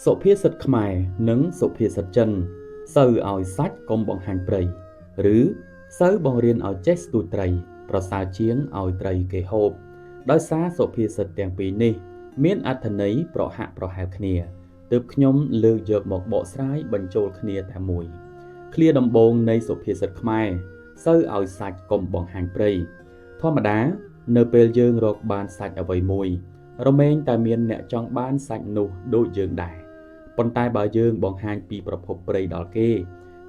សុភាសិតខ្មែរនិងសុភាសិតចិនសូវឲ្យសាច់កុំបង្ហាញព្រៃឬសូវបង្រៀនឲ្យចេះស្ទូចត្រី ប្រសើរជាងឲ្យត្រីគេហូបដោយសារសុភាសិតទាំងពីរនេះមានអត្ថន័យប្រហាក់ប្រហែលគ្នាទើបខ្ញុំលើកយកមកបកស្រាយបញ្ចូលគ្នាតែមួយឃ្លាដំបូងនៃសុភាសិតខ្មែរសូវឲ្យសាច់កុំបង្ហាញព្រៃធម្មតានៅពេលយើងរកបានសាច់អ្វីមួយរមែងតែមានអ្នកចង់បានសាច់នោះដូចយើងដែរប៉ុន្តែបើយើងបង្ហាញពីប្រភពព្រៃដល់គេ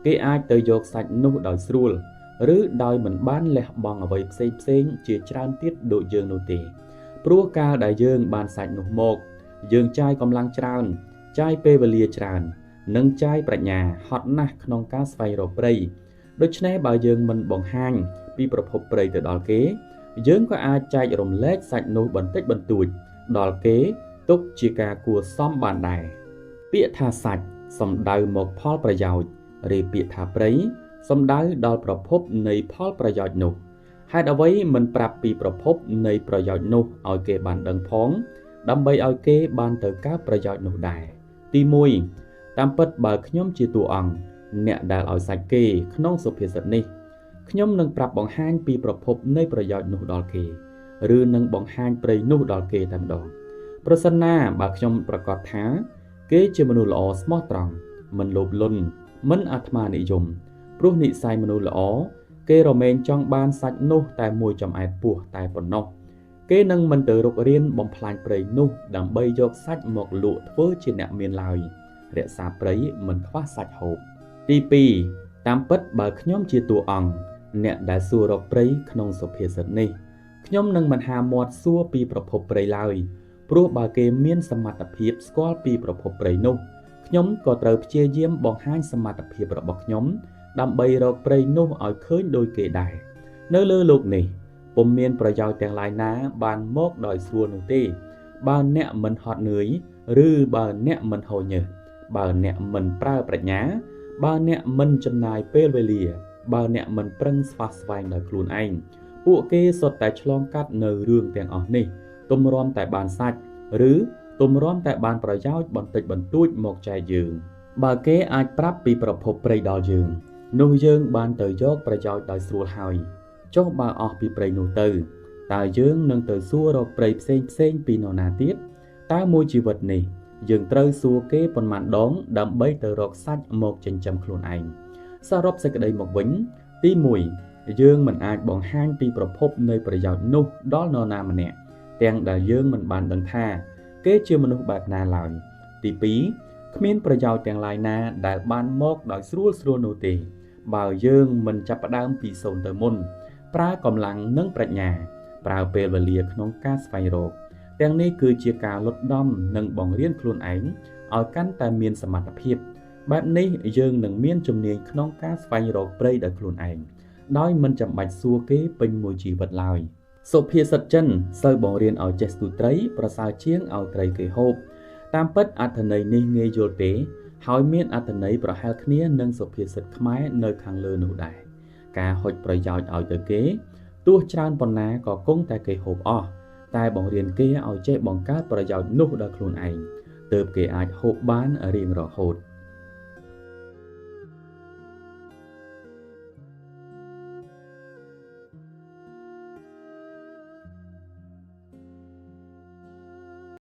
គេអាចទៅយកសាច់នោះដោយស្រួលឬដោយមិនបានលះបង់អ្វីផ្សេងផ្សេងជាច្រើនទៀតដូចយើងនោះទេព្រោះកាលដែលយើងបានសាច់នោះមកយើងចាយកម្លាំងច្រើនចាយពេលវេលាច្រើននិងចាយប្រាជ្ញាហត់ណាស់ក្នុងការស្វែងរកព្រៃដូច្នេះបើយើងមិនបង្ហាញពីប្រភពព្រៃទៅដល់គេយើងក៏អាចចែករំលែកសាច់នោះបន្តិចបន្តួចដល់គេទុកជាការគួរសមបានដែរពាក្យថាសាច់សំដៅមកផលប្រយោជន៍ឬពាក្យថាព្រៃសំដៅដល់ប្រភពនៃផលប្រយោជន៍នោះហេតុអ្វីមិនប្រាប់ពីប្រភពនៃប្រយោជន៍នោះឲ្យគេបានដឹងផងដើម្បីឲ្យគេបានទៅកើតប្រយោជន៍នោះដែរទី1តាមពិតបើខ្ញុំជាតួអង្គអ្នកដែលឲ្យសាច់គេក្នុងសុភាសិតនេះខ្ញុំនឹងប្រាប់បង្ហាញពីប្រភពនៃប្រយោជន៍នោះដល់គេឬនឹងបង្ហាញព្រៃនោះដល់គេតែម្ដងប្រសិនណាបើខ្ញុំប្រកាសថាគេជាមនុស្សល្អស្មោះត្រង់មិនលោភលន់មិនអាត្មានិយមព្រោះនិស័យមនុស្សល្អគេរមែងចង់បានសាច់នោះតែមួយចំអែតពោះតែប៉ុណ្ណោះគេនឹងមិនទៅរុករានបំផ្លាញព្រៃនោះដើម្បីយកសាច់មកលក់ធ្វើជាអ្នកមានឡើយរក្សាព្រៃមិនខ្វះសាច់ហូបទី2តាមពិតបើខ្ញុំជាតួអង្គអ្នកដែលសួររកព្រៃក្នុងសុភាសិតនេះខ្ញុំនឹងមិនហាមាត់សួរពីប្រភពព្រៃឡើយព្រោះបើគេមានសមត្ថភាពស្គាល់ពីប្រភពព្រៃនោះខ្ញុំក៏ត្រូវព្យាយាមបង្ហាញសមត្ថភាពរបស់ខ្ញុំដើម្បីរកព្រៃនោះឲ្យឃើញដូចគេដែរនៅលើលោកនេះពុំមានប្រយោជន៍ទាំងឡាយណាបានមកដោយស្រួលនោះទេបើអ្នកមិនហត់នឿយឬបើអ្នកមិនហូរញើសបើអ្នកមិនប្រើប្រាជ្ញាបើអ្នកមិនចំណាយពេលវេលាបើអ្នកមិនប្រឹងស្វះស្វែងដោយខ្លួនឯងពួកគេសុទ្ធតែឆ្លងកាត់នៅរឿងទាំងអស់នេះទម្រាំតែបានសាច់ឬទម្រាំតែបានប្រយោជន៍បន្តិចបន្តួចមកចែកយើងបើគេអាចប្រាប់ពីប្រភពព្រៃដល់យើងនោះយើងបានទៅយកប្រយោជន៍ដោយស្រួលហើយចុះបើអស់ពីព្រៃនោះទៅតើយើងនឹងទៅសួររកព្រៃផ្សេងផ្សេងពីនរណាទៀតតើមួយជីវិតនេះយើងត្រូវសួរគេប៉ុន្មានដងដើម្បីទៅរកសាច់មកចិញ្ចឹមខ្លួនឯងសរុបសេចក្តីមកវិញទី1យើងមិនអាចបង្ហាញពីប្រភពនៃប្រយោជន៍នោះដល់នរណាម្នាក់ទាំងដែលយើងមិនបានដឹងថាគេជាមនុស្សបែបណាឡើយទី2គ្មានប្រយោជន៍ទាំងឡាយណាដែលបានមកដោយស្រួលស្រួលនោះទេបើយើងមិនចាប់ផ្ដើមពីសូន្យទៅមុនប្រើកម្លាំងនិងប្រាជ្ញាប្រើពេលវេលាក្នុងការស្វែងរកទាំងនេះគឺជាការលត់ដំនិងបង្រៀនខ្លួនឯងឲ្យកាន់តែមានសមត្ថភាពបែបនេះយើងនឹងមានជំនាញក្នុងការស្វែងរកព្រៃដោយខ្លួនឯងដោយមិនចាំបាច់សួរគេពេញមួយជីវិតឡើយសុភាសិតចិនសូវបង្រៀនឲ្យចេះស្ទូចត្រីប្រសើរជាងឲ្យត្រីគេហូបតាមពិតអត្ថន័យនេះងាយយល់ទេហើយមានអត្ថន័យប្រហែលគ្នានឹងសុភាសិតខ្មែរនៅខាងលើនោះដែរការហុចប្រយោជន៍ឲ្យទៅគេទោះច្រើនប៉ុណ្ណាក៏គង់តែគេហូបអស់តែបង្រៀនគេឲ្យចេះបង្កើតប្រយោជន៍នោះដល់ខ្លួនឯងទើបគេអាចហូបបានរៀងរហូត។